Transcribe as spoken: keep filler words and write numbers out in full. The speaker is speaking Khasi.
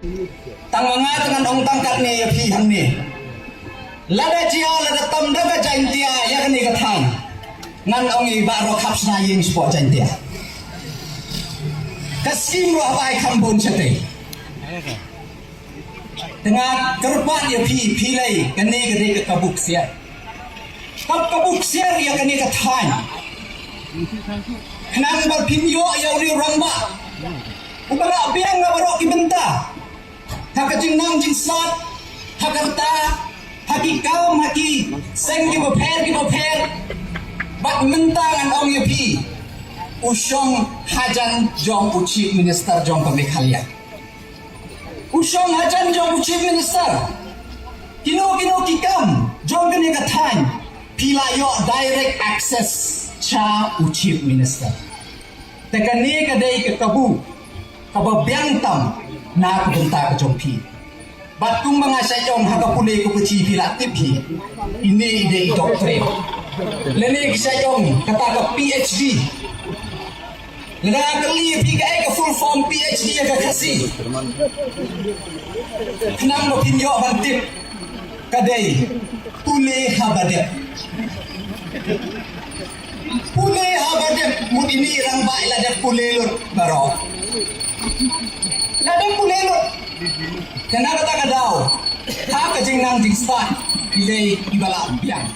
Tang ma nga te ngan ong tang katne ïa phi hangne. Lada jia lada tam da ka Jaintia ïa kane ka thaiñ, ngan ong ïa i Bah Rokhap Sna Ïing shapoh Jaintia. Ka skim ruh haba ai kham bun shatei. Te nga kyrpad ïa phi, phi lei, kane ka dei ka kabu ksiar. Ka kabu ksiar ïa kane ka thaiñ. Khnang ba phin ïoh ïa u rangbah uba lah biang ha baroh ki bynta. Ha ka jingnang jingstad, ha ka rta, ha ki kam, ha ki seng kiba pher kiba pher. Bad mynta ngan ong ïa phi, u shong hajan jong u Chief Minister jong ka Meghalaya. U shong hajan jong u Chief Minister. Kino kino ki kam jong kane ka thaiñ phi la ïoh direct access sha u Chief Minister. Te kane ka dei ka kabu kaba biang tam na ka bynta ka jong phi. Bad kumba nga shait ong ha ka pule ka pyrthei phi la tip hi. Ine i dei i doctorate. Lane ki shait ong kata ka PhD. Lada nga kylli ïa phi kaei ka full form PhD ïa ka Khasi, khnang ba phin ïoh ban tip, ka dei pule haba dep. Pule haba dep, mut ine i rangbah i la dep pule lut baroh. La dep pule lut. Kane kata ka daw, ha ka jingnang jingstad, i dei iba la biang.